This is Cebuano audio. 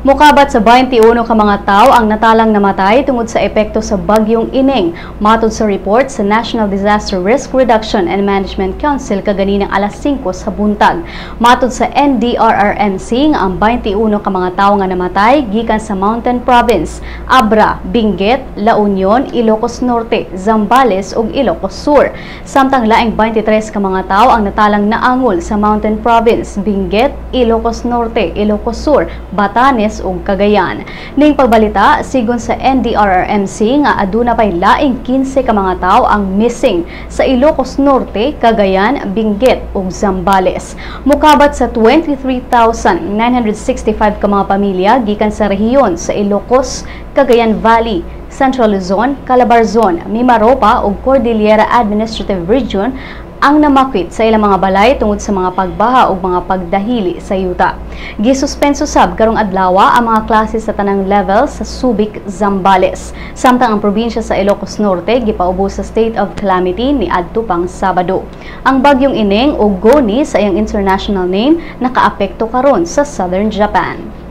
Mukabat sa 21 ka mga tawo ang natalang namatay tungod sa epekto sa bagyong Ineng, matod sa report sa National Disaster Risk Reduction and Management Council kaganinang alas 5 sa buntag. Matod sa NDRRMC nga ang 21 ka mga tawo nga namatay gikan sa Mountain Province, Abra, Benguet, La Union, Ilocos Norte, Zambales ug Ilocos Sur. Samtang laing 23 ka mga tawo ang natalang naangol sa Mountain Province, Benguet, Ilocos Norte, Ilocos Sur, Batanes ug Cagayan. Ning pagbalita, sigon sa NDRRMC nga aduna pay laing 15 ka mga tawo ang missing sa Ilocos Norte, Cagayan, Benguet ug Zambales. Mukabat sa 23,965 ka mga pamilya gikan sa rehiyon sa Ilocos, Cagayan Valley, Central Luzon, Calabarzon, Mimaropa ug Cordillera Administrative Region ang namakwit sa ilang mga balay tungod sa mga pagbaha ug mga pagdahili sa yuta. Gisuspenso sab karong adlaw ang mga klase sa tanang level sa Subic, Zambales. Samtang ang probinsya sa Ilocos Norte gipaubos sa state of calamity ni adto pang Sabado. Ang bagyong Ineng o Goni sa iyang international name nakaapekto karon sa southern Japan.